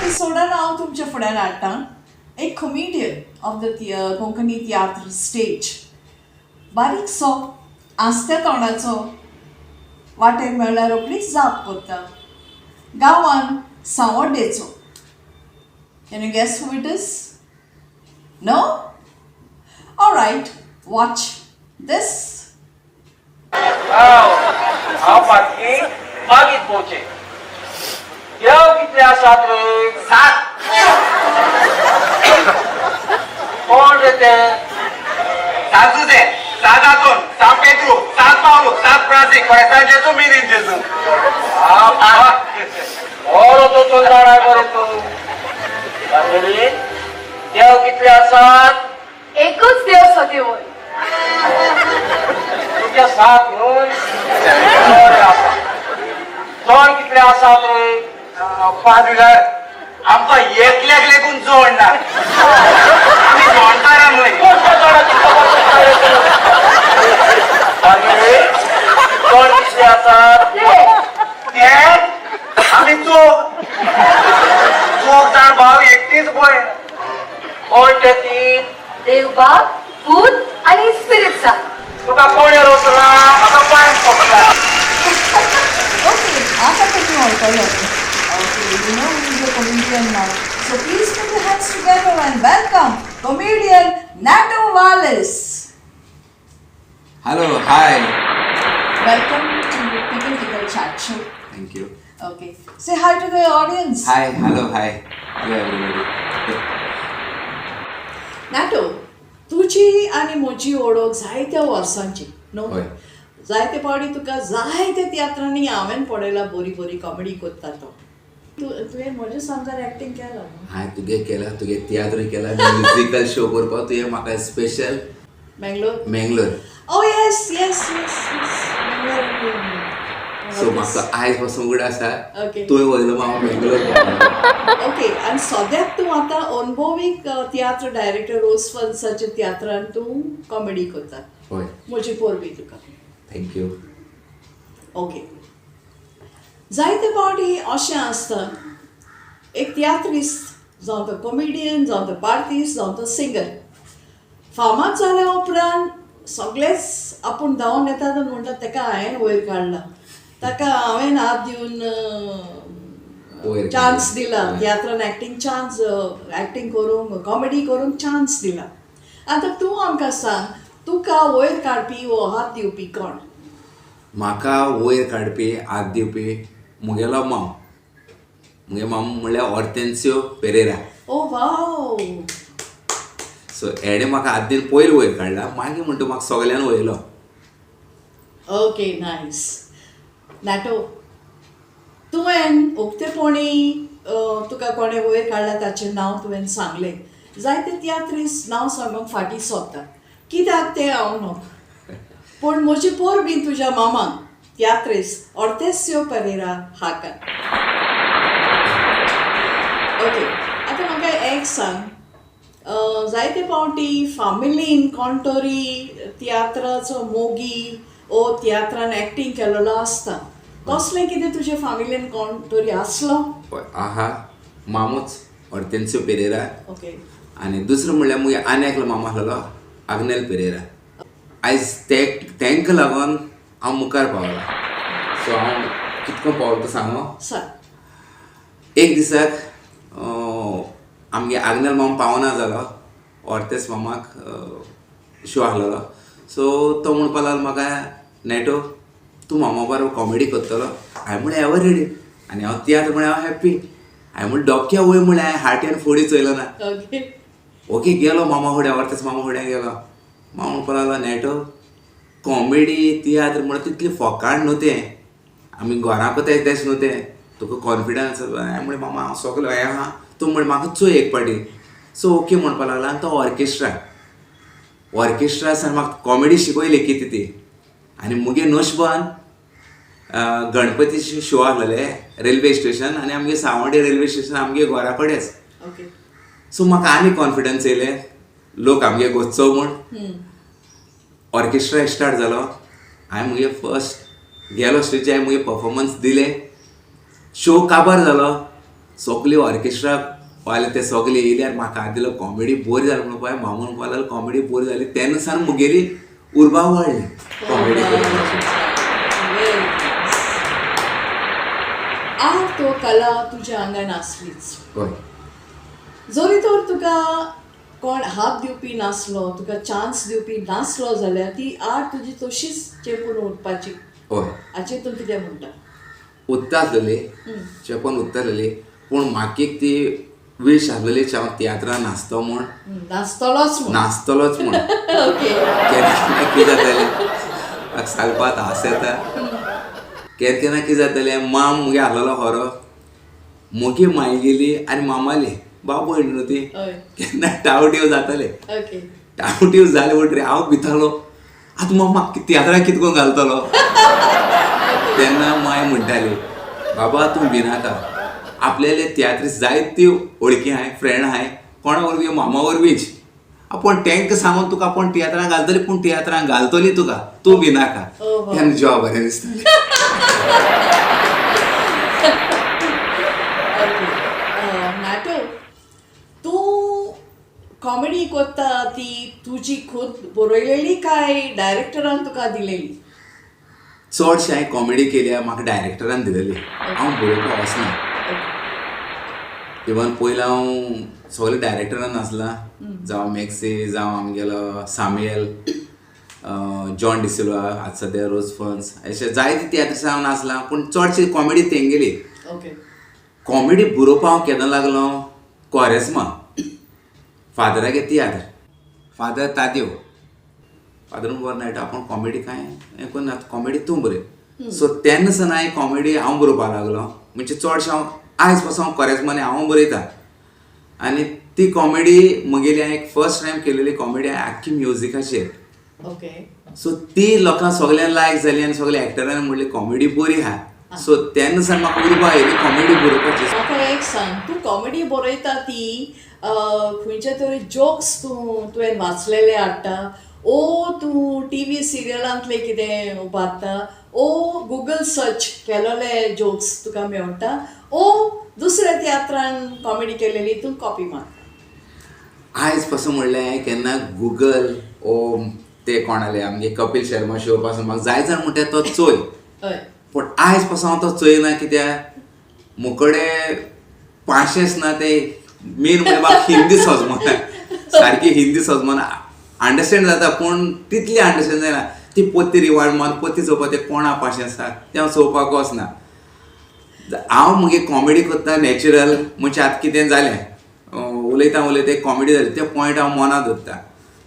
एपिसोडान हांव तुमच्या फुड्यान हाडटा एक comedian of the Konkani tiatr stage. बारीकसो आस्त्या तोंडाचो, वाटेर मेळ्ळ्यार रोखडीच जाप करता, गांवान सांवड्डेचो. Can you guess who it is? No? Alright, watch this. हांव हांव पातकी मागीर पोवचें. देव कितले आसात रे? सात. कोण रे ते? सान जुजे, सान आंतोन, सान पेद्रू, सान पावलो, सान फ्रांसीस, कोरेसान जेजू, मिनीन जेजू. बरो तो चोल जाणाय मरे तूं. बांदेली, देव कितले आसात? एकूच देव सदेवय. तुजे सात न्हय? बरें आसा. जोड कितले आसात रे? पादविगार, आमकां एकल्याक लेगून जोड ना. आमी जोडकारां न्हय. कोणत्या जोडाची खबर करता रे तूं? बांदेली, जोड कितले आसात? ते आमी चोग चोग जाण भाव, एकटीच भयण. कोण ते तीन? देवबाप, पूत आनी इस्पिरीत सांत. तुका कोणें रोसला? म्हाका पांय पडला. ओके, आता तुमी वळखलो. Okay, you know who is the comedian now. So please put your hands together and welcome comedian Nato Valles. Hello, hi. Welcome to Pickle Tickle Chat Show. Thank you. Okay, say hi to the audience. Hi, hello, hi. Hello, everybody. NATO, तुजी आनी म्हजी वळख जायत्या वर्सांची न्हू? हय. जायते फावटी तुका जायत्या तियात्रांनी हांवें पळयला, बरी बरी कॉमेडी करता तो. तूं तुवें म्हज्या सामकार एक्टींग केला न्हू? हांवें तुगे केला, तुगे तियात्र केला, म्युजिकल शो करपाक तुवें म्हाका special. Bangalore. Mangalore. Oh yes, Bangalore. So म्हाका आयज पासून उगड आसा. तुवें वयलो हांव बेंगलोर. ओके, आनी सद्याक तूं आतां अनुभवीक तियात्र डायरेक्टर रोज फन्साच्या तियात्रान तूं कॉमेडी करता. हय. म्हजी परबीं तुका. Thank you. Okay, जायते फावटी अशें आसता, एक तियात्रिस्त जावं तो कॉमेडियन, जावं तो आर्टिस्ट, जावं तो सिंगर, फामाद जाल्या उपरांत सगळेच आपूण धांवन येतात आनी म्हणटात, ताका हांवें वयर काडला, ताका हांवें हात दिवन वयर चान्स काडला. दिला, तियात्रान एक्टींग चान्स, एक्टींग करूंक, कॉमेडी करूंक चान्स दिला. आतां तूं आमकां सांग, तुका वयर काडपी वो हात दिवपी कोण? म्हाका वयर काडपी, हात दिवपी मुगेलो माम. मुगे माम म्हणल्यार ऑर्तेन्सियो पेरेरा. ओ वाव. सो हेणें म्हाका हात दिवन पयलीं वयर काडला, मागीर म्हणटा म्हाका सगल्यांनी वयलो. Okay, nice. नाटो, तुवें उक्तेपणी तुका कोणें वयर काडला ताचें नांव तुवें सांगलें. जायते तियात्रीस नांव सांगूंक फाटीं सोदता, कित्याक तें हांव न्हू, पूण म्हजी परबीं तुज्या मामाक, तियात्रीस ऑर्तेसियो परेरा हाका. ओके, आतां म्हाका एक सांग, जायते फावटी फामिलीन कोण तरी तियात्राचो मोगी ओ तियात्रान एक्टींग केलेलो आसता. तसलें कितें तुजे फामिलीन कोण तरी आसलो? हय, आहा, मामूच ऑर्तेन्सियो पेरेरा. आनी दुसरो म्हणल्यार मुगे आनी एकलो मामा आसलेलो, आग्नेल पेरेरा. आयज ते तांकां लागून हांव मुखार पावला. सो हांव कितको पावलो तो सांगो? सांग. एक दिसाक आमगे आग्नेल मामा पावना जालो, ऑर्तेस मामाक शो आसलेलो. सो तो म्हणपा लागलो म्हाका, "नेटो, तूं मामा बरोबर कॉमेडी करतलो?" हांवें म्हणलें, एवर रेडी. आनी हांव तियात्र म्हळ्यार हांव हॅप्पी. हांवें म्हणलें, डोक्या वयर म्हळ्यार हांवें हार्ट्यान फोडी चोयलो ना. ओके, गेलो मामा फुड्या, ऑर्तेस मामा फुड्या गेलो. मामा म्हणपा लागलो, "नेटो, कॉमेडी तियात्र म्हळ्यार तितलें फोकाण न्हू तें, आमी घराक तें तशें न्हू तें, तुका कॉन्फिडन्स." हांवें म्हणलें, "मामा, हांव सगलो हें आहा, तूं म्हण म्हाका चोय एक पाटी." सो ओके म्हणपा लागला आनी तो ऑर्केस्ट्रा ऑर्केस्ट्रा आसा, म्हाका कॉमेडी शिकयली कितें ती. आनी मुगे नशबान गणपतीचे शो आसलेले रेल्वे स्टेशन आनी आमगे सावंडे रेल्वे स्टेशन आमगे घरा कडेच. सो म्हाका आनी कॉन्फिडन्स येयले, लोक आमगे गोचो म्हूण. ऑर्केस्ट्रा स्टार्ट जालो. हांवें मुगे फर्स्ट गेलो स्टेजीर, हांवें मुगे परफॉर्मन्स दिले, शो काबार जालो. सगले ऑर्केस्ट्रा वाले ते सगले येयले आनी म्हाका दिलो कॉमेडी बरी जाली म्हणून पळय मामा म्हणपाक लागलो कॉमेडी बरी जाली तेन्ना सान म्हगेली उर्बा वाडली कॉमेडी करपाची. आर्ट तो कला तुज्या आंगान आसलीच. हय. जरी तर तुका कोण हात दिवपी नासलो, तुका चान्स दिवपी नासलो जाल्यार ती आर्ट तुजी तशीच चेपून उरपाची. हय. हाचेर तूं कितें म्हणटा? उत्ता आसलेली, चेपन उत्ता आसलेली, पूण म्हाका एक ती वीश आसलेली हांव तियात्रान नाचतो म्हूण. नाचतलोच म्हूण. नाचतलोच म्हूण. ओके. केन्ना केन्ना कितें जातालें म्हाका सांगपाक हांस येता, केन्ना केन्ना कितें जातालें, माम मुगे आहलोलो खरो, मुगे माय गेली आनी मामाली भाव भयण न्हू ती, हय. केन्ना टावटीव जाताले. ओके. टावटीव जाले म्हणटरीर हांव भितालो, आतां मामा तियात्राक कितें करून घालतलो. तेन्ना माय म्हणटाली, बाबा तूं भिनाका, आपल्याले तियात्रीस जायती वळखी आहाय, फ्रेंड आहाय, कोणा वरवीं मामा वरवींच आपूण तांकां सांगून तुका आपूण तियात्रां घालतली, पूण तियात्रां घालतली तुका, तूं भिनाका. Oh, wow. तेन्ना जिवा बरें दिसतालें. ओके. नाटो, तूं कॉमेडी कोत्ता ती तुजी खुद बरयलेली काय डायरेक्टरान तुका दिलेली? चडशें हांवें कॉमेडी केल्या म्हाका डायरेक्टरान दिलेली, हांव बरोवपाक वचना. इवन पयलीं हांव सगळे डायरेक्टरान आसला, जावं मॅक्सी, जावं आमगेलो सामुएल, जॉन डिसिल्वा, आतां सद्या रोज फन्स, अशे जायते तियात्रिसां हांव नाचलां, पूण चडशी कॉमेडी तेंगेली. ओके. कॉमेडी बरोवपाक हांव केन्ना लागलो, कॉरेस्मा फादरागे तियात्र, फादर तादेव, फादर बरो मेळटा, आपूण कॉमेडी कांय हें करना, कॉमेडी तूं बरय. सो तेन्ना सान हांवें कॉमेडी हांव बरोवपाक लागलो, म्हणजे चडशें हांव आयज पासून हांव कॉरेस्मानी हांव बरयता. आनी ती कॉमेडी म्हगेली हांवें एक फर्स्ट टायम केलेली कॉमेडी आख्खी म्युजिकाचेर. ओके. सो ती लोकांक सगल्यांक लायक जाली आनी सगल्या एक्टरांनी म्हणली कॉमेडी बरी आहा. सो तेन्ना सान म्हाका उर्बा आयली कॉमेडी बरोवपाची. म्हाका एक सांग, तूं कॉमेडी बरयता ती खंयचे तरी जोक्स तूं तुवें वाचलेले हाडटा, ओ तूं टी व्ही सिरियलांतले कितें उबारता, ओ गुगल सर्च केलोले जोक्स तुका मेळटा, ओ दुसऱ्या तियात्रान कॉमेडी केलेली तूं कॉपी मारता? आयज पासून म्हणलें हांवें केन्ना गुगल ओ ते कोणाले आमगे कपील शर्मा शो पासून म्हाका जाय जाण म्हणटा तो चोय, हय. पूण आयज पासून हांव तो चोयना, कित्याक मुकडे पाशेंच ना. ते मेन म्हणजे म्हाका हिंदी सजमना, सारकी हिंदी सजमना, अंडरस्टँड जाता पूण तितली अंडरस्टँड जायना. ती पोती रिवाड मारून पोती चोवपाक ते कोणा पाशें आसा तें हांव चोवपाक वचना. हांव मुगे कॉमेडी करता नॅचरल, म्हणजे आतां कितें जालें उलयता उलयता एक कॉमेडी जाली, ते पॉयंट हांव मनांत दवरता.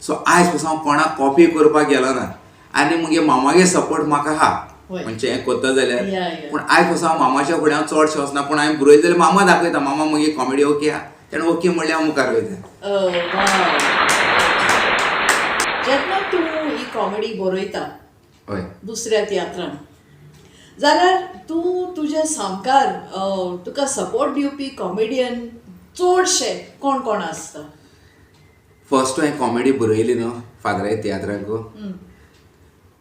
सो आयज पासून हांव कोणाक कॉपी करपाक गेलो ना. आनी मुगे मामागे सपोर्ट म्हाका आहा, म्हणजे हें करता जाल्यार, पूण आयज पासून हांव मामाच्या फुडें हांव चडशें वचना, पूण हांवें बरयलें जाल्यार मामा दाखयता, मामा मुगे कॉमेडी ओके आहा, तेणें ओके म्हणल्यार हांव मुखार वयता. जेन्ना तूं ही कॉमेडी बरयता हय, दुसऱ्या तियात्रान, जाल्यार तूं तुज्या सामकार तुका सपोर्ट दिवपी कॉमेडियन चडशे कोण कोण आसता? फर्स्ट हांवें कॉमेडी बरयली न्हू फादरा तियात्रांक,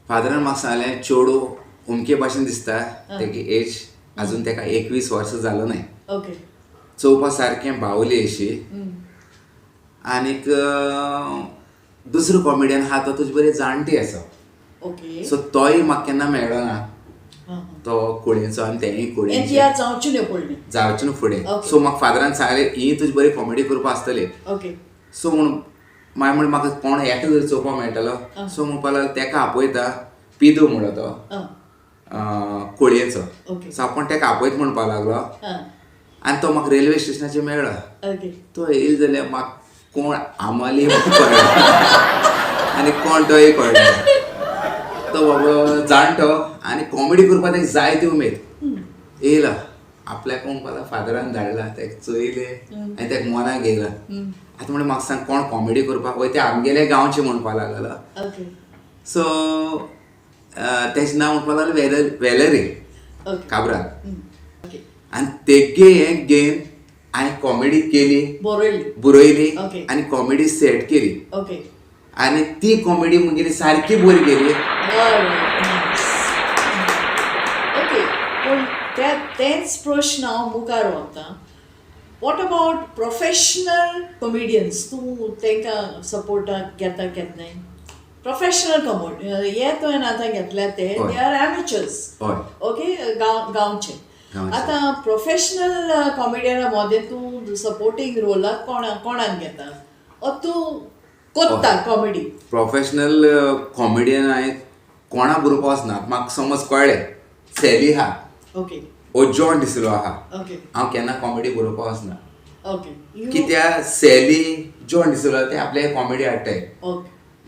फादरान म्हाका सांगलें, चेडूं अमके भाशेन दिसता, तेगे एज अजून तेका 21 वर्सां जालो न्हय, ओके, चोवपा सारकें बावली अशी, आनीक दुसरो कॉमेडियन आहा तो तुजे बरे जाणटी आसा. ओके. सो तोय म्हाका केन्ना मेळ्ळो ना, तो कुळेचो आनी तेंय कुळेचें जावचें न्हय पडलें, जावचें न्हू फुडें. सो म्हाका फादरान सांगलें, ही तुजी बरी कॉमेडी करपा आसतली. ओके. सो म्हूण मागीर म्हण म्हाका कोण एकलो जर चोवपाक मेळटलो, सो म्हणपाक लागलो तेका आपयता, पिदू म्हणलो तो कुळयेचो, सो आपूण तेका आपयत म्हणपाक लागलो, आनी तो म्हाका रेल्वे स्टेशनाचेर मेळ्ळो. तो येयलो जाल्यार म्हाका कोण आमाली कळ्ळें आनी कोण तोय कळ्ळें. तो बाबा जाणटो आनी कॉमेडी करपाक तेका जाय ती उमेद. येयला आपल्याक म्हणपाक लागलो फादरान धाडला, तेका चोयलें आनी तेका मनाक येयला. आतां म्हणलें म्हाका सांग कोण कॉमेडी करपाक वय, ते आमगेले गांवचे म्हणपाक लागलो. सो तेजें नांव म्हणपाक लागलें वेलरी काब्राल. आनी तेगे हें घेवन हांवें कॉमेडी केली, बरयली आनी कॉमेडी सेट केली. आनी ती कॉमेडी म्हगेली सारकी बरी गेली. ओके. पूण तेंच प्रश्न हांव मुखार व्हरता, What about professional comedians? तूं तांकां सपोर्टाक घेता केन्नाय? प्रोफेशनल कमोड हे तुवें आतां घेतल्या ते, they are amateurs. Okay, गांवचे. गांवचे. आतां प्रोफेशनल कॉमेडियना मदें तूं सपोर्टींग रोलाक कोणाक घेता ओ तूं कोत्ता कॉमेडी? प्रोफेशनल कॉमेडियन हांवें कोणा बरोवपा वचना. म्हाका समज कळ्ळें, सॅली आहा ओ जॉन डिसिल्वा आहा, हांव केन्ना कॉमेडी बरोवपा वचना. कित्याक सॅली, जॉन डिसिल्वा ते आपले कॉमेडी हाडटाय.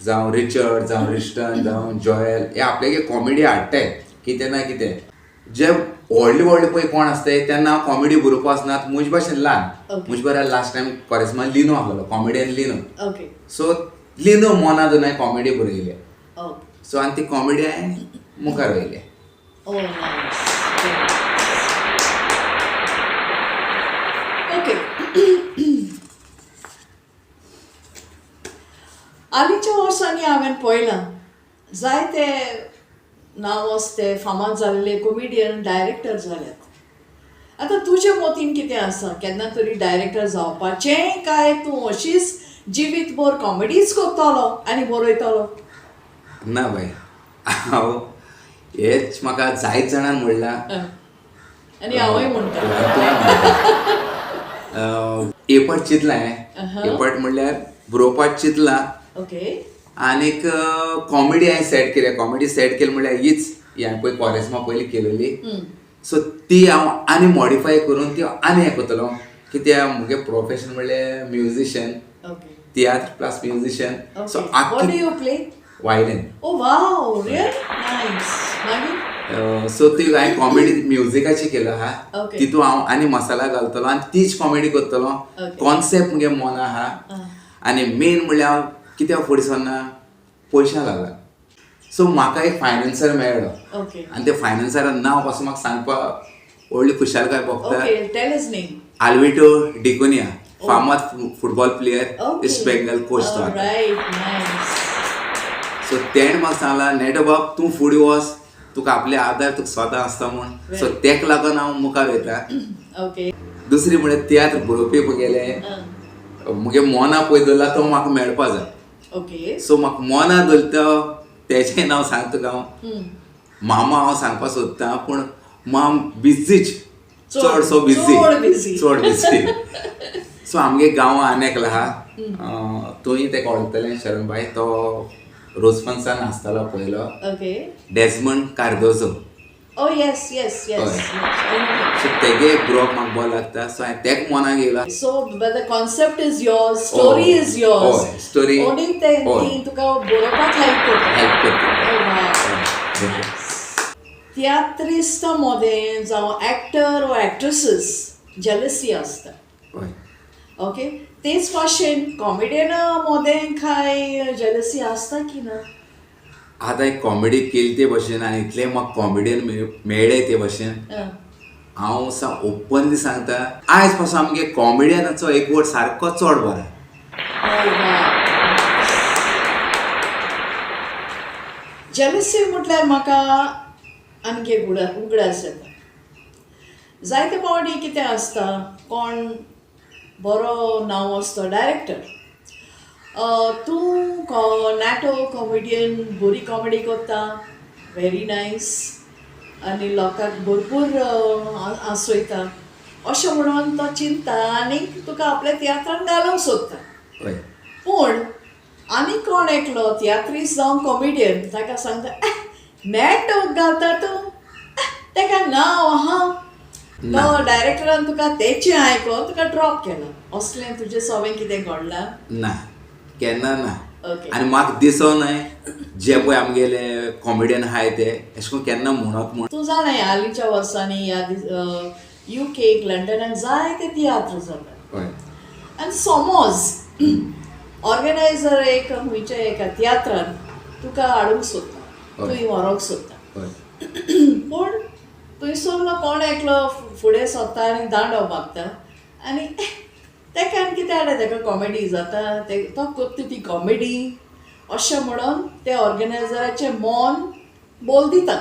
जावं रिचर्ड, जावं रिस्टन, जावं जॉयल, हे आपल्यागे कॉमेडी हाडटाय कितें ना कितें. जे व्हडले व्हडले पळय कोण आसताय तेन्ना हांव कॉमेडी बरोवपा वचना. म्हजे भाशेन ल्हान. म्हजे बरोबर लास्ट टायम कॉरेस्मा लिनो आहलो, कॉमेडियन लिनो. सो लिनो मोना दोन हांवें कॉमेडी बरयले. सो आनी ती कॉमेडी हांवें मुखार वयले. Oh, nice. Okay. हालींच्या वर्सांनी हांवें पळयलां, जायते नांव ते फामाद जाल्ले कॉमेडियन डायरेक्टर जाल्यात. आतां तुजे मतीन कितें आसा? केन्ना तरी डायरेक्टर जावपाचें काय तूं अशीच जिवीत भर कॉमेडीच करतलो आनी बरयतलो? ना बाय, हांव हेच म्हाका जायत जाणान म्हणलां. आनी हांवूय म्हणटा. एक फावट चिंतलां हांवें. एक फावट म्हणल्यार बरोवपाक चिंतलां. आनीक कॉमेडी हांवें सेट केल्या. कॉमेडी सेट केली म्हणल्यार हीच ही हांवें पळय कॉरेस्मा पयलीं केलेली. सो ती हांव आनी मॉडिफाय करून ती आनी हें करतलो. कित्याक म्हगे प्रोफेशन म्हणल्यार musician, tiatr plus musician. So What do you play? Violin. Oh wow, really? Nice. मागीर? सो ती हांवें कॉमेडी म्युजिकाची केलो आहा. तितून हांव आनी मसाला घालतलो आनी तीच कॉमेडी करतलो. कॉन्सेप्ट मुगे मोना आहा. आनी मेन म्हणल्यार हांव कित्याक फुडें सरना, पयशां लागला. सो म्हाका एक फायनान्सर मेळ्ळो. आनी त्या फायनान्सरा नांव पासून म्हाका सांगपाक व्हडली खुशालकाय भोगता. Okay, tell his name. Alvito डिकोनिया, फामाद फुटबॉल प्लेयर, इस्ट बेंगल कोच तो आतां. Right, nice. सो तेणें म्हाका सांगलां, नेटो बाब, तूं फुडें वच, तुका आपले आदार तुका स्वता आसता म्हूण. सो तेका लागून हांव मुखार वयता. दुसरी म्हळ्यार तियात्र बरोवपी म्हगेले, मुगे मोना पळय दवरला तो म्हाका मेळपा जाय. सो म्हाका मोना दवरता तेजें नांव सांगता तुका हांव. मामा हांव सांगपाक सोदता, पूण माम बिझीच, चडसो बिझी. चड busy. चड बिझी. सो आमगे गांवां आनी एकलो आहा, तुंय तेका वळखतलें, शरण भाई, तो रोजफन्सान आसतालो पयलो. Desmond Cardozo. Oh yes. हय. Yes, I know him. So तेगे एक ग्रोप म्हाका बरो लागता. सो हांवें तेका मोनाक येयला. So, but the concept is yours, story is yours. हय, story. Only ते ती तुका बरोवपाक हेल्प करता. हेल्प करता. Oh, wow. तियात्रिस्ता मदें जावं एक्टर वा एक्ट्रेसीस जेलसी आसता. ओके, तेच भाशेन कॉमेडियना मदें काय जेलसी आसता की ना? आतां एक कॉमेडी केली ते भशेन आनी इतले म्हाका कॉमेडियन मेळ्ळे ते भशेन, हांव सा ओपनली सांगता, आयज पासून आमगे कॉमेडियनाचो एकवट सारको चड बरो. Oh, wow. Jealousy म्हटल्यार म्हाका आनीक एक उगडास येता. जायते फावटी कितें आसता, कोण बरो नांव आसता डायरेक्टर, तूं नाटो कॉमेडियन, बरी कॉमेडी करता, व्हेरी नायस, आनी लोकांक भरपूर हांसयता अशें म्हणून तो चिंता आनी तुका आपल्या तियात्रान घालूंक सोदता. पूण आनी कोण एकलो तियात्रीस जावं कॉमेडियन ताका सांगता, नेटो घालता तूं, ताका नांव आहा. ना. तो डायरेक्टरान तुका तेचें आयकोन तुका ड्रॉप केला. असलें तुजें सवें कितें घडलां? ना, केन्ना ना. आनी म्हाका दिसो न्हय जे पळय आमगेले कॉमेडियन आहाय ते अशें करून केन्ना म्हणत म्हूण. तूं जाणा, हालींच्या वर्सांनी ह्या युकेक, लंडनाक जायते तियात्र जातात. आनी समज ऑर्गनायझर एक खंयच्या एका तियात्रान तुका हाडूंक सोदता, तुवें व्हरोंक सोदता, पूण थंयसरलो कोण एकलो फुडें सरता आनी दांडो मागता आनी तेका आनी कितें हाडटा, तेका कॉमेडी जाता, ते तो करता ती कॉमेडी अशें म्हणून ते ऑर्गनायझराचें मन बोल दिता.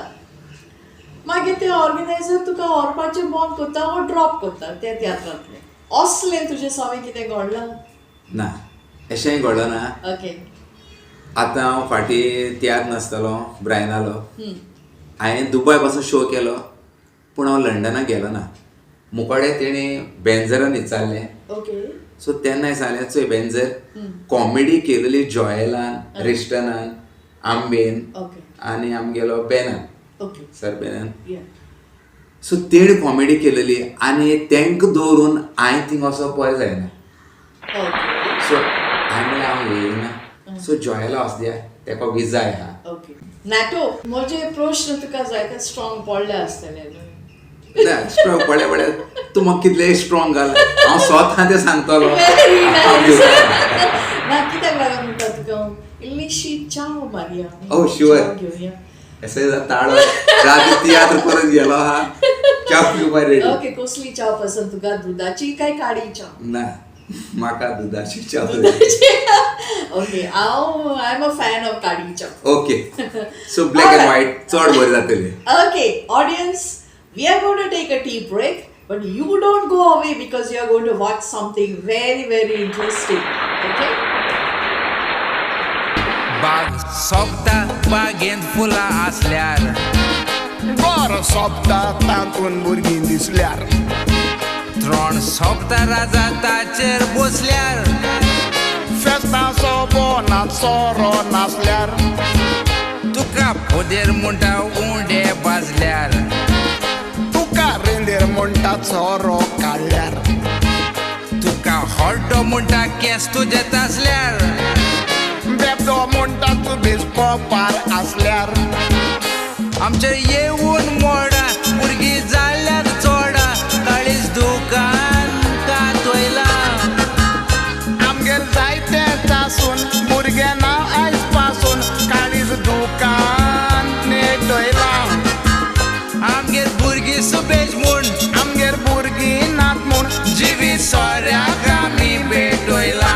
मागीर ते ऑर्गनायझर तुका व्हरपाचें बंद करता वो ड्रॉप करता त्या तियात्रांतलें. असलें तुजें सवें कितें घडलां? ना, अशेंय घडना. ओके. आतां हांव फाटीं तियात्र नासतालो ब्रायनालो, हांवें दुबय पासून शो केलो, पूण हांव लंडनाक गेलो ना. मुकोडे तेणी बेंजरान विचारलें. ओके. सो तेन्ना सांगलें, चोय बेंजर, कॉमेडी केलेली जॉयलान, रिस्टनान, आंबेन आनी आमगेलो बेनान, ओके सर बेनान. सो तेणी कॉमेडी केलेली आनी तांकां दवरून हांवें थिंग वचप बरें जायना. सो हांवें म्हणलें हांव येयना. सो जॉयला वच दिया, तेका विजा आहा. ओके नॅटो, म्हजे प्रश्न तुका जायते स्ट्रॉंग पडले आसतले न्हय? ना, स्ट्रॉंग पडले पडले तूं म्हाका कितले स्ट्रॉंग घाल, हांव स्वता तें सांगतलो. Very nice. ना, कित्याक लागून म्हणटा तुका, इल्लीशी च्याव मारया. Oh, sure. च्याव घेवया. अशें ताळो राती तियात्र परत गेलो आहा, च्याव पिवपा रेडी. ओके, कसली च्याव पसंत तुका, दुदाची काय काळी च्याव? ना, म्हाका दुदाची च्याव. ओके, हांव I am a fan of काळी च्याव. Okay, so black and white चड बरें जातलें. Okay, audience, we are going to take a tea break, but you don't go away because you are going to watch something very, very interesting. Okay? बाग सोंपता बागेंत फुलां आसल्यार, घर सोंपता तातूंत भुरगीं दिसल्यार, त्रोण सोंपता राजा ताचेर बसल्यार, फेस्तां सोबोना सोरो नासल्यार, तुका पोदेर म्हणटा उंडे भाजल्यार, तुका रेंदेर म्हणटा सोरो काडल्यार, तुका हॉड्डो म्हणटा केंस तुजे तासल्यार, बेबदो म्हणटा तूं बेसपोपार आसल्यार, आमचेर येवन मोडा भुरगीं जाल्यार चोडा, काळीज दुकान कातयला. आमगेर जायते आसून भुरगें ना आयज पासून, काळीज दुकान नेटयलां. आमगेर भुरगीं सुबेज म्हूण, आमगेर भुरगीं नात म्हूण, जिवीत सोऱ्याक आमी भेटयला.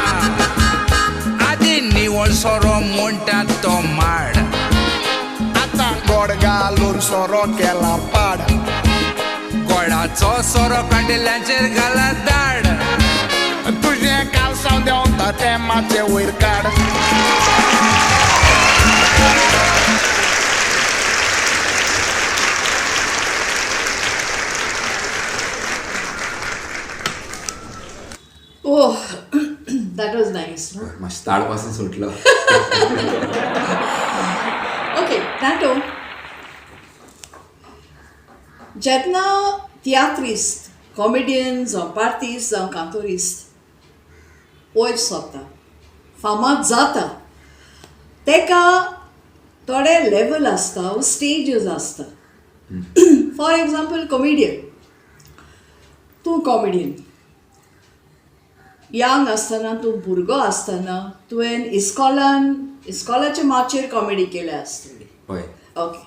आदी निवळ सोरो म्हणटात तो माड, आतां गोड घालून सोरो केला पाड, गोडाचो सोरो काडिल्ल्यांचेर घाला दाड, तुजें कालसांव देंवता तें मातशें वयर काड. Oh, that was nice, no? मातशें ताळ पासून सुटलो. ओके, नॅटो, जेन्ना तियात्रिस्त, कॉमेडियन जावं पार्तीस्त जावं कांतोरिस्त वयर सरता, फामाद जाता, तेका थोडे लेवल आसता, स्टेजीस आसता. फॉर एग्जाम्पल, कॉमेडियन, तूं कॉमेडियन यंग आसतना, तूं भुरगो आसतना तुवें इस्कॉलान, इस्कॉलाचे माचयेर कॉमेडी केल्या आसतली. हय. ओके,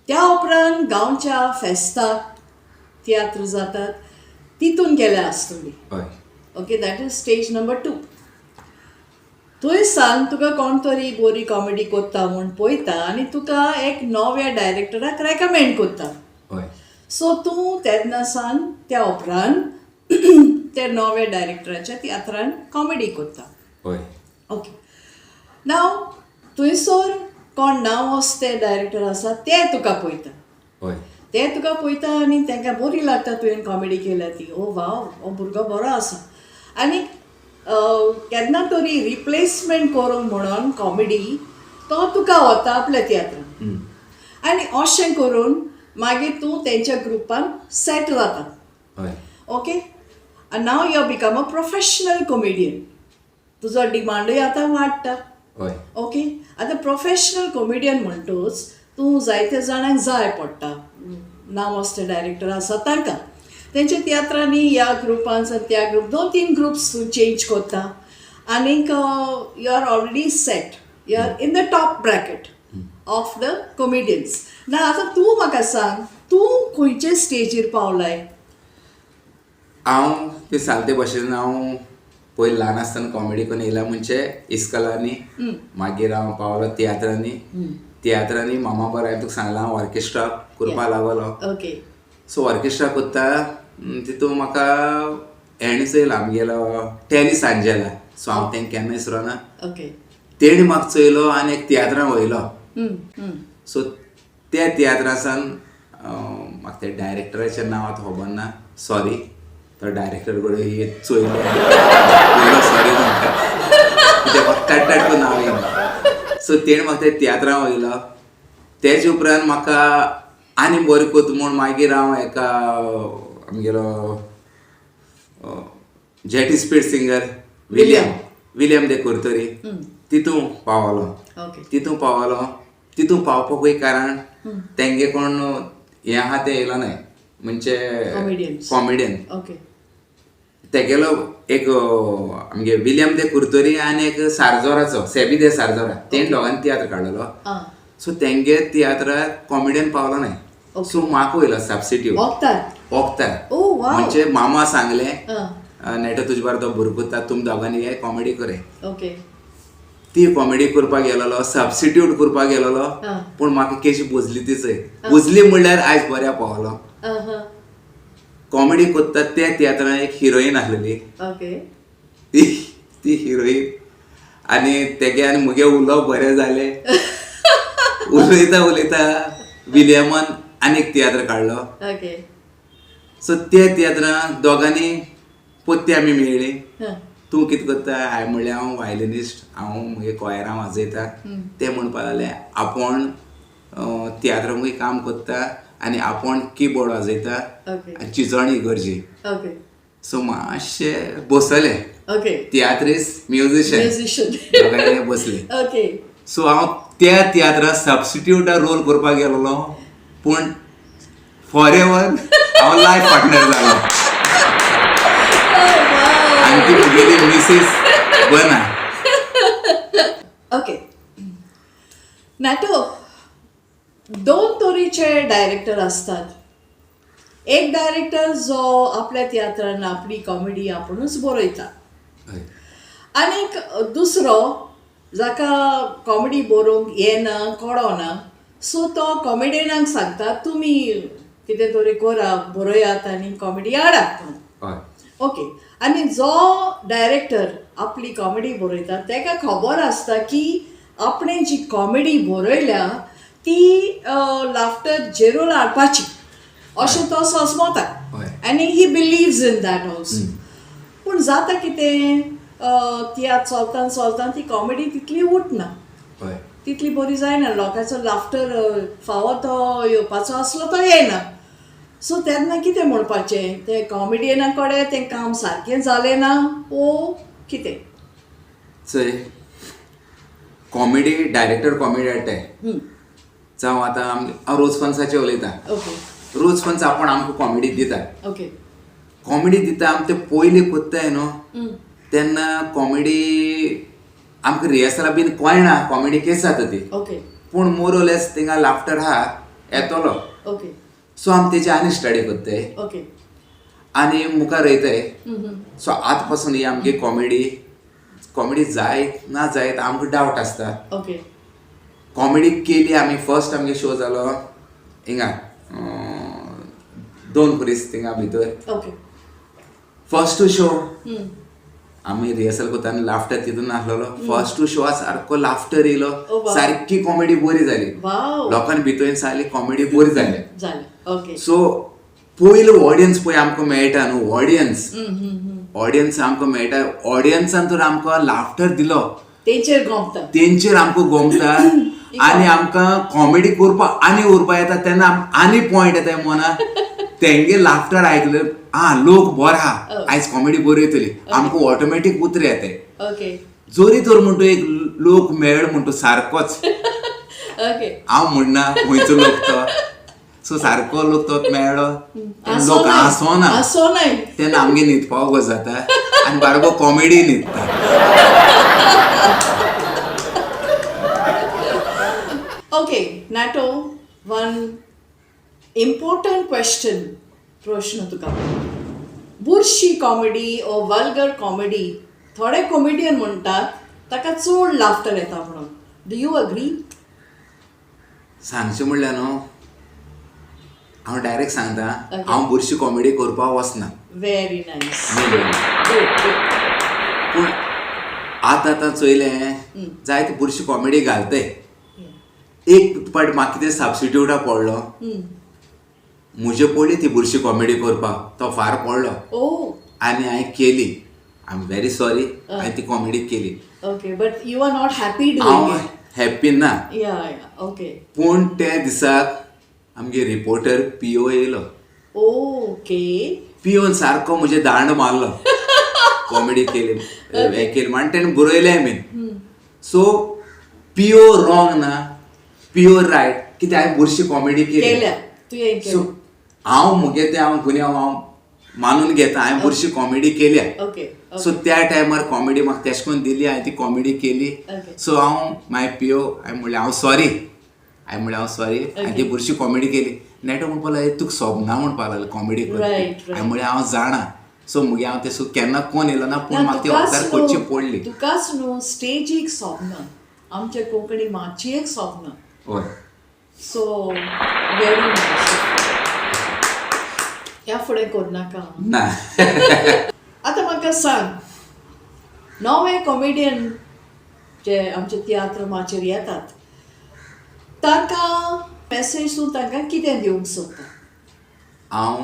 त्या उपरांत गांवच्या फेस्ताक तियात्र जातात तितून केल्या आसतली. हय. Okay, that is stage number 2. थंय सान तुका कोण तरी बरी कॉमेडी कोत्ता म्हूण पळयता आनी तुका एक नव्या डायरेक्टराक रेकमेंड कोत्ता. हय. सो तूं तेन्ना सान त्या उपरांत त्या नव्या डायरेक्टराच्या तियात्रान कॉमेडी कोत्ता. हय. ओके, नाव थंयसर कोण नांव ते डायरेक्टर आसा ते तुका पळयता. हय. ते तुका पळयता आनी तांकां बरी लागता तुवें कॉमेडी केल्या ती. ओ वाव, हो भुरगो बरो आसा. आनी केन्ना तरी रिप्लेसमेंट करूंक म्हणून कॉमेडी तो तुका वता आपल्या तियात्रान, आनी अशें करून मागीर तूं तेंच्या ग्रुपान सेट जाता. हय. ओके, आनी now you become a professional comedian. तुजो डिमांडूय आतां वाडटा. हय. ओके, आतां प्रोफेशनल कॉमेडियन म्हणटूच तूं जायते जाणांक जाय पडटा, नांव आसते डायरेक्टर आसा तांकां तेंच्या तियात्रांनी ह्या ग्रुपान त्या ग्रुप 2-3 ग्रुप्स तूं चेंज करता आनीक you are already set, you are in the top bracket of the comedians. ना आतां तूं म्हाका सांग, तूं खंयचे स्टेजीर पावलाय? हांव ते सांगते भशेन, हांव पयलीं ल्हान आसतना कॉमेडी करून येयला म्हणजे इस्कॉलांनी, मागीर हांव पावलो तियात्रांनी. तियात्रांनी मामा बरो हांवें तुका सांगलां, हांव ऑर्केस्ट्रा करपाक लागलो. ओके. सो ऑर्केस्ट्रा करता तितून म्हाका हेणें चोयलो आमगेलो टॅनी सांजेला, सो हांव तेंका केन्ना विसरोना. तेणी म्हाका चोयलो आनी एक तियात्रान वयलो. सो त्या तियात्रासान म्हाका त्या डायरेक्टराचें नांव आतां खबर ना, सॉरी, तो डायरेक्टर कडेन चोयलो पयलो, सॉरी म्हणटा, कित्याक म्हाका ताट ताट नांव येना. सो तेणें म्हाका त्या तियात्रान वयलो. तेजे उपरांत म्हाका आनी बरें कोत म्हूण मागीर हांव एका आमगेलो jetty speed singer William de Curtorim तितू पावलो. तितू पावलो, तितू पावपाकूय कारण तेंगे कोण हें आहा तें येयलो न्हय, म्हणजे कॉमेडियन. तेगेलो एक आमगे विलियम दे कुर्तोरी आनी एक सारजोराचो सेबी दे सारजोरा, तेण दोगांनी तियात्र काडलेलो. सो तेंगे तियात्रार कॉमेडियन पावलो न्हय, सो म्हाका वयलो सबस्टिट्यूट वखदार. म्हणजे मामा सांगलें, नेटो तुजे बार तो भुरगो, तुमी दोगांनी हे कॉमेडी करे. ती कॉमेडी करपाक गेलेलो, सबस्टिट्यूट करपाक गेलेलो, पूण म्हाका केशी बुजली ती चोय, बुजली म्हणल्यार आयज बऱ्या पावलो. कॉमेडी करता त्या तियात्रान एक हिरोईन आसलेली, ती ती हिरोईन आनी तेगे आनी मुगे उलोवप बरें जालें. उलयता उलयता विलियमान आनी एक तियात्र काडलो. सो त्या तियात्रान दोगांनी पोत्ती आमी मेळ्ळी. तूं कितें करता? हांवें म्हणलें हांव वायलिनिस्ट, हांव मुगे कॉयरां वाजयता. ते म्हणपाक लागले आपूण तियात्रांकूय काम करता आनी आपूण किबोर्ड वाजयता आनी चिचोणी इगर्जी. सो मातशें बसले, तियात्रीस म्युझिशियन दोगांय बसले. सो हांव त्या तियात्राक सबस्टिट्यूटा रोल करपाक गेल्लो, पूण फॉर एवर हांव लायफ पार्टनर जालो आनी ती म्हगेली मिसीस बना. ओके नॅटो, दोन तरेचे डायरेक्टर असतात. एक डायरेक्टर जो आपल्या तियात्रान आपली कॉमेडी आपुणूच बरयता, आनीक दुसरो जाका कॉमेडी बरोवंक येना, कळना, सो तो कॉमेडियनाक सांगता तुमी कितें तरी करा, बरयात आनी कॉमेडी हाडात म्हणून. ओके, आनी जो डायरेक्टर आपली कॉमेडी बरयता ताका खबर आसता की आपणें जी कॉमेडी बरयल्या ती लाफ्टर झेरोल हाडपाची अशें तो सोंसमता आनी he believes in that also. पूण जाता कितें, तियात्र चलता चलता ती कॉमेडी तितली उठना, तितली बरी जायना, लोकांचो लाफ्टर फावो तो येवपाचो आसलो तो येना. सो तेन्ना कितें म्हणपाचें, ते कॉमेडियना कडेन तें काम सारकें जालें ना ओ कितें? चोय, कॉमेडी डायरेक्टर कॉमेडी हाडटाय, जावं आतां हांव रोज फन्साचें उलयतां. रोज फन्स आपूण आमकां कॉमेडी दिता. कॉमेडी दिता, आमी ते पयलीं कोत्ताय न्हू तेन्ना कॉमेडी आमकां रिहर्सला बीन कळना कॉमेडी केस जाता ती, पूण मोर ओर लेस थिंगा लाफ्टर आहा येतलो. सो आमी तेजी आनी स्टडी कोत्ताय आनी मुखार वयताय. सो आतां पासून ही आमगे कॉमेडी कॉमेडी जायत ना जायत आमकां डावट आसता. कॉमेडी केली आमी, फर्स्ट आमगे शो जालो हिंगा दोन खुरीस थिंगा भितर. फर्स्ट शो आमी रिहर्सल करता आनी लाफ्टर तितून आसलेलो. फर्स्ट शो सारको लाफ्टर येयलो, सारकी कॉमेडी बरी जाली, लोकांनी भितर सांगली कॉमेडी बरी जाली. सो पयलो ऑडियन्स पळय आमकां मेळटा न्हू, ऑडियन्स ऑडियन्स आमकां मेळटा, ऑडियन्सान तर आमकां लाफ्टर दिलो, तेंचेर आमकां गोमता आनी आमकां कॉमेडी करपाक आनी उरपा येता. तेन्ना आनी पॉयंट येता मना, तेंगे लाफ्टर आयकले आं लोक बरो आहा, आयज कॉमेडी बरी येतली, आमकां ऑटोमॅटीक उतर येताय. जोरी तर म्हणटो एक लोक मेळ म्हणटो सारकोच, हांव म्हणना खंयचो लोक तो, सो सारको लोक तो मेळ्ळो, लोक हांसोना तेन्ना आमगे न्हिदपाक जाता आनी बारोबर कॉमेडी न्हिदता. Okay Nato, one important question, प्रश्न तुका. बुरशी कॉमेडी ओ वल्गर कॉमेडी थोडे कॉमेडियन म्हणटात ताका चड लाफ्टर येता म्हणून, do you agree? सांगचें म्हणल्यार न्हू, हांव डायरेक्ट सांगता, Okay. हांव बुरशी कॉमेडी करपाक वचना. Very nice. Main. Good good. पूण आतां आतां चोयलें जायते बुरशी कॉमेडी घालतय. एक पाट म्हाका कितें सबस्टिट्यूटा पडलो, म्हजे पडली ती बुरशी कॉमेडी करपाक, तो फार पडलो ओ. आनी हांवें केली. I am very sorry, हांवें ती कॉमेडी केली. Okay, but you are not happy हांव डुईंग it. Happy ना. या या ओके. पूण त्या दिसाक आमगे रिपोर्टर पिओ येयलो. ओके. पिवन सारको म्हजे दांड मारलो, कॉमेडी केली हें केली म्हण तेणें बरयलें बीन. सो पिओ रॉंग ना, पिओ रायट, कित्याक हांवें बुरशी कॉमेडी केली. केल्या तुवें. सो केल्या. हांव मुगे तें हांव गुन्यांव हांव मानून घेता, हांवें बुरशी कॉमेडी केल्या. ओके. सो त्या टायमार कॉमेडी म्हाका तेश करून दिली, हांवें ती कॉमेडी केली. Okay. सो हांव मागीर पियो हांवें म्हणलें हांव सॉरी, हांवें म्हणलें हांव सॉरी, हांवें ती बुरशी कॉमेडी केली. नेटो म्हणपाक लागलो तुका सोबना म्हणपाक लागलो कॉमेडी करपी. हांवें म्हणलें हांव जाणा. सो मुगे हांव तें केन्ना कोण येयलो ना, पूण म्हाका ती वखदार करची पडली. तुकाच न्हू स्टेजीक सोबना, आमच्या कोंकणी माचयेक सोबना. हय. सो व्हेरी नायस, ह्या फुडें करनाका. ना. आतां म्हाका सांग, नवे कॉमेडियन जे आमचे तियात्र माचयेर येतात तांकां मॅसेज तूं तांकां कितें दिवंक सोदता? हांव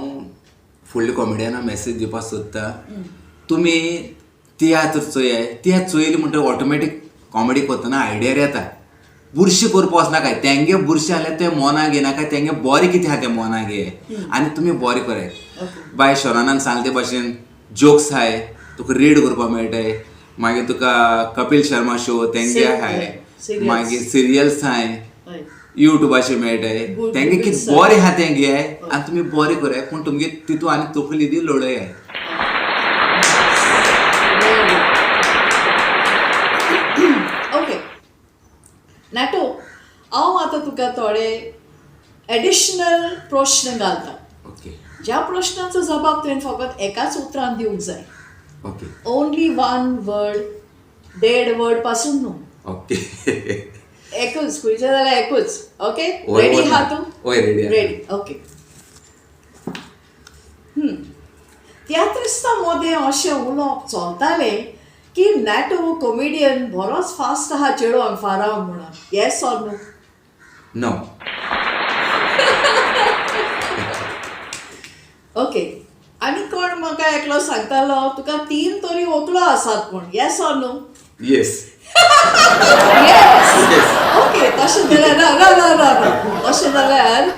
फुडल्या कॉमेडियनाक मॅसेज दिवपाक सोदता, तुमी तियात्र चोयाय, तियात्र चोयली म्हणटकीर ऑटोमॅटीक कॉमेडी करतना आयडिया येता. बुरशी करपा वचनाकाय, तेंगे बुरशें जाल्यार तें मोना घेयनाका, तेंगे बरें कितें आहा तें मोना घे आनी तुमी बरें कराय. बाय शरणान सांगले ते भाशेन जोक्स आहाय, तुका रीड करपाक मेळटाय. मागीर तुका कपील शर्मा शो तेंगे आहाय, Serials. मागीर सिरियल्स आहाय, हय. युट्यूबाचेर मेळटाय. Good, तेंगे good कितें sir. बरें आहा तें घेयाय आनी तुमी बरें कराय, पूण तुमगे तितू आनी तकली दी लडयाय. ओके नॅटो, हांव आतां तुका थोडे एडिशनल प्रश्न घालता. ओके. ज्या प्रश्नाचो जबाब तुवें फकत एकाच उतरान दिवंक जाय. ओके. ओनली वन वर्ड, देड वर्ड पासून न्हू. ओके. एकूच खंयचें जाल्यार एकूच. ओके? वय, रेडी वय. आहा तूं? वय, ready आहा. Ready, okay. तियात्रिस्तां मदें अशें उलोवप चलतालें की नॅटो कॉमेडियन बरोच फास्ट आहा चेडवांक फारावंक म्हणून, येस ऑर नो? No. Okay, आनी कोण म्हाका एकलो सांगतालो तुका 3 तरी व्हंकलो आसात म्हूण, yes or no? Yes. Yes. Okay, तशें जाल्यार ना ना ना ना ना तशें जाल्यार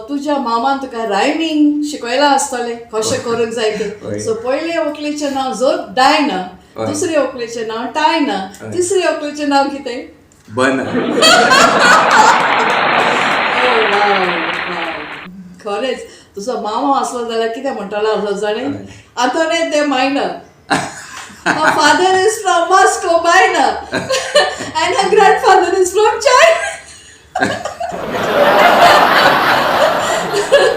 तुज्या मामान तुका रायमींग शिकयलां आसतलें कशें करूंक जाय तें. हय. सो पयले व्हंकलेचें नांव जोत डायना, हय. दुसरे व्हंकलेचें नांव टायना, हय. तिसरे व्हंकलेचें नांव कितें? बन. Oh, wow, wow. खरेंच तुजो मामा आसलो जाल्यार कितें म्हणटालो आसलो जाणें? हय. Antoinette de Minor. Her father is from Moscow, Minor. And her grandfather is from China.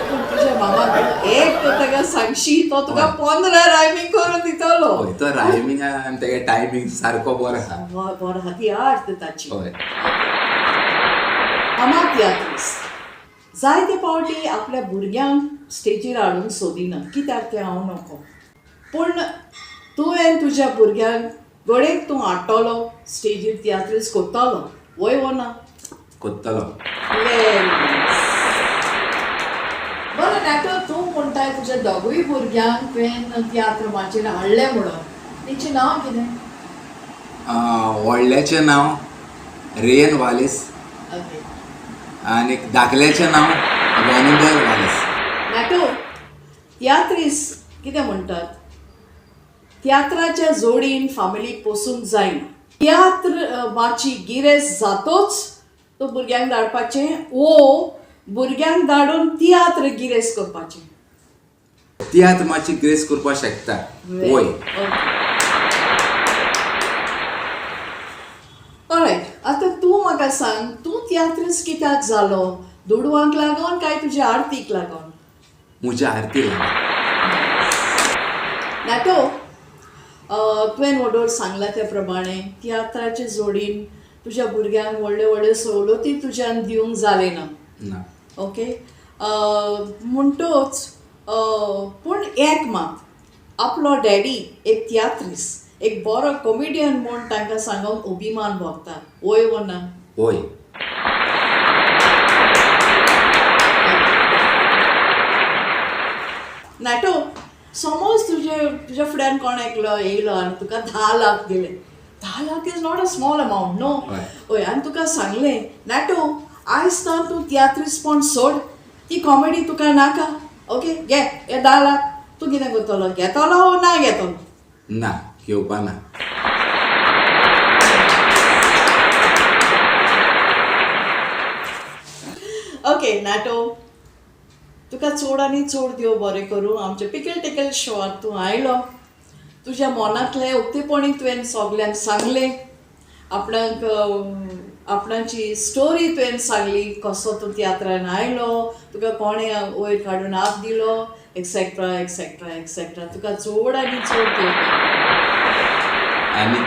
पूण तुज्या मामाक एक तो ताका सांगशी, तो तुका 15 रायमींग करून दितलो. हय, तो रायमींग आनी तेगे टायमींग सारको बरो आहा. बरो आहा, ती आर्ट ताची. हय. मामा तियात्रिस्त जायते फावटी आपल्या भुरग्यांक स्टेजीर हाडूंक सोदिना, कित्याक तें हांव नको, पूण तुवें तुज्या भुरग्यांक घडयेक तूं हाडटलो स्टेजीर, तियात्रीस करतलो, वय वो ना? कोत्तलो. Very nice. बरें नॅटो, तूं म्हणटाय तुज्या दोगूय भुरग्यांक तुवें तियात्र माचयेर हाडलें म्हणून, तेंचें नांव कितें? व्हडल्याचें नांव रेयन वालीस ओके. आनी धाकल्याचें नांव रोनिबल वालीस. नॅटो, तियात्रीस कितें म्हणटात, तियात्राच्या जोडीन फामिलीक पोसूंक जायना. तियात्र माची गिरेस्त जातोच तो भुरग्यांक धाडपाचें, वो भुरग्यांक धाडून तियात्र गिरेस्त करपाचें? तियात्र मातशी ग्रेस करपाक शकता. वय. ऑलरायट, आतां तूं म्हाका सांग, तूं तियात्रीस कित्याक जालो? दुडवांक लागोन काय तुज्या आरतीक लागोन? म्हज्या आरती लागून. नॅटो, तुवें वडोर सांगला त्या प्रमाणे तियात्राचे जोडीन तुज्या भुरग्यांक व्हडल्यो व्हडल्यो सवलती तुज्यान दिवंक जालें ना. ना. ओके, म्हणटोच पूण एक मात आपलो डॅडी एक तियात्रीस, एक बरो कॉमेडियन म्हूण तांकां सांगून अभिमान भोगता, वय वो ना? वय. नाटो, समज तुजे तुज्या फुड्यान कोण एकलो येयलो आनी तुका 10 लाख दिले. 10 lakh is not a small amount, न्हू? हय. हय. आनी तुका सांगलें, नाटो, आयज तर तूं तियात्रिसपण सोड, ती कॉमेडी तुका नाका, ओके, घे हे 10 लाख, तूं कितें करतलो? घेतलो वो ना घेतलो? ना, घेवपा ना. ओके नाटो, तुका चड आनी चड देव बरें करूं. आमच्या पिकल टिकल शोआर तूं आयलो, तुज्या मनांतलें उक्तेपणी तुवें सगल्यांक सांगलें, आपणाक आपणाची स्टोरी तुवें सांगली, कसो तूं तियात्रान आयलो, तुका कोणें वयर काडून हात दिलो, एक्सेट्रा एक्सेट्रा एक्सेट्रा. तुका चड आनी चड देव बरें करूं. आनी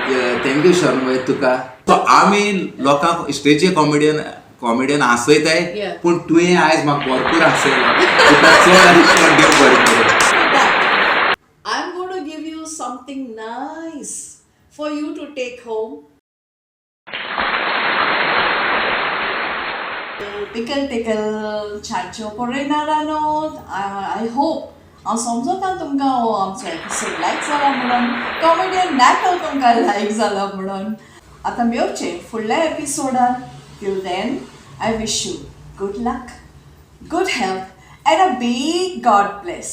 thank you शर्मय तुका. सो आमी लोकांक स्टेजीर कॉमेडियन कॉमेडियन हांसयताय, पूण तुवें आयज म्हाका भरपूर हांसयलो. तुका चड आनी चड देव बरें करूं. I'm going to give you something nice for you to take home. Pickle tickle छाटच्यो पळयणारानो, I hope, हांव समजता तुमकां हो आमचो एपिसोड लायक जाला म्हणून, कॉमेडियन नॅटो तुमकां लायक जाला म्हणून. आतां मेवचें फुडल्या एपिसोडान. Till then, I wish you good luck, good health and a big God bless.